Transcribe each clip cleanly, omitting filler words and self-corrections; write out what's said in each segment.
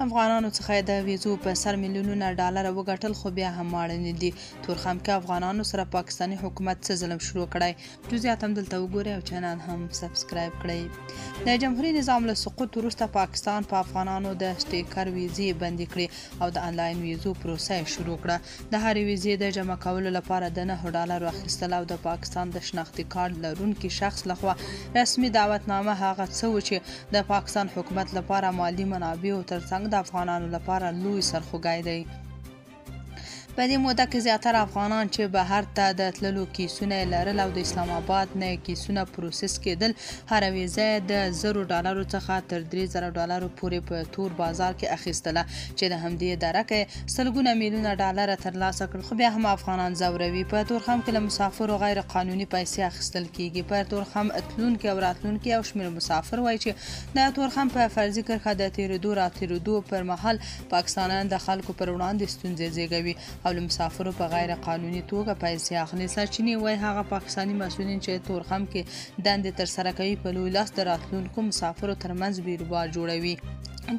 افغانانو څخه یې د ویزو په سر میلیونونه ډالر وګټل، خو بیا هم ماړه نه دي. تورخم کې افغانانو سره پاکستاني حکومت څه ظلم شروع کړی؟ جزئیات هم دلته وګورئ او چینل هم سبسکرایب کړئ. د جمهوري نظام له سقوط وروسته پاکستان په افغانانو د سټیکر ویزې بندې کړې او د انلاین ویزو پروسه یې شروع کړه. د هرې ویزې د جمع کولو لپاره د 9 ډالرو اخیستل او د پاکستان د شناختي کارت لرونکي شخص لخوا رسمي دعوتنامه هغه څه و چې د پاکستان حکومت لپاره مالي منابعو ترڅنګ د افغانانو لپاره لوی سرخوږی دی. په دې موده کې زیاتره افغانان چې بهر ته د تللو کیسونه یې لرل او د اسلام آباد نه یې کیسونه پروسس کېدل، هره ویزه یې د 1000 ډالرو څخه تر 3000 ډالرو پورې په تور بازار کې اخیستله، چې د همدې درکه یې سلګونه میلیونه ډالره ترلاسه کړل، خو بیا هم افغانان ځوروي. په تورخم کې له مسافرو غیر قانوني پیسې اخیستل کیږي. پر تورخم تلونکي او راتلونکي یو شمېر مسافر وایي چې د تورخم په فرضي کرښه د تېرېدو راتېرېدو پر مهال پاکستانیان د خلکو پر وړاندې ستونزې زېږوي او له مسافرو په غیر قانوني توګه پیسې اخلي. سرچینې وایي، هغه پاکستاني مسؤلین چې تورخم کې دندې ترسره کوي، په لوی لاس د راتلونکو مسافرو ترمنځ بیروبار جوړوي،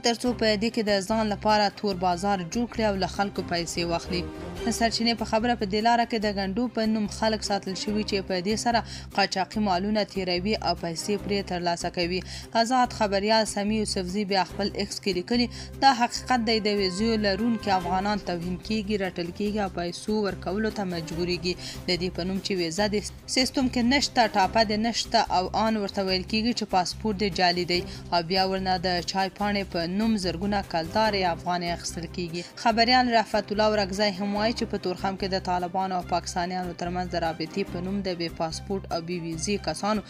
ترڅو په دې کې د ځان لپاره تور بازار جوړ کړي او له خلکو پیسې واخلي. د سرچینې په خبره، په دې لاره کې د ګنډو په نوم خلک ساتل شوي چې په دې سره قاچاقي مالونه تیروي او پیسې پرې ترلاسه کوي. ازاد خبریال سمیع یوسفزي بیا خپل ایکس کې لیکلي، دا حقیقت دی، د ویزو لرونکي افغانان توهین کیږي، رټل کیږي او پیسو ورکولو ته مجبوریږي، د دې په نوم چې ویزه دې سیستم کې نشته، ټاپه دې نشته او آن ورته ویل کیږي چې پاسپورت دې جعلي دی او بیا ورنه د چای پاڼې په نوم زرګونه کلدارې افغانۍ اخیستل کیږي. خبریال رفعت الله ورکزی هم وایي چې په تورخم کې د طالبانو او پاکستانیانو ترمنځ د رابطې په نوم د بې پاسپورت او بې ویزې کسانو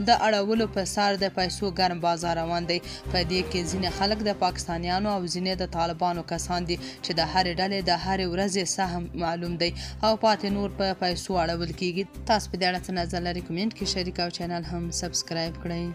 د اړولو په سر د پیسو ګرم بازار روان دی. په دې کې ځینې خلک د پاکستانیانو او ځینې د طالبانو کسان دي چې د هرې ډلې د هرې ورځې سهم معلوم دی او پاتې نور په پیسو اړول کیږي. تاسو په دې اړه څه نظر لرئ؟ کمنټ کې شریک او چینل هم سبسکرایب کړئ.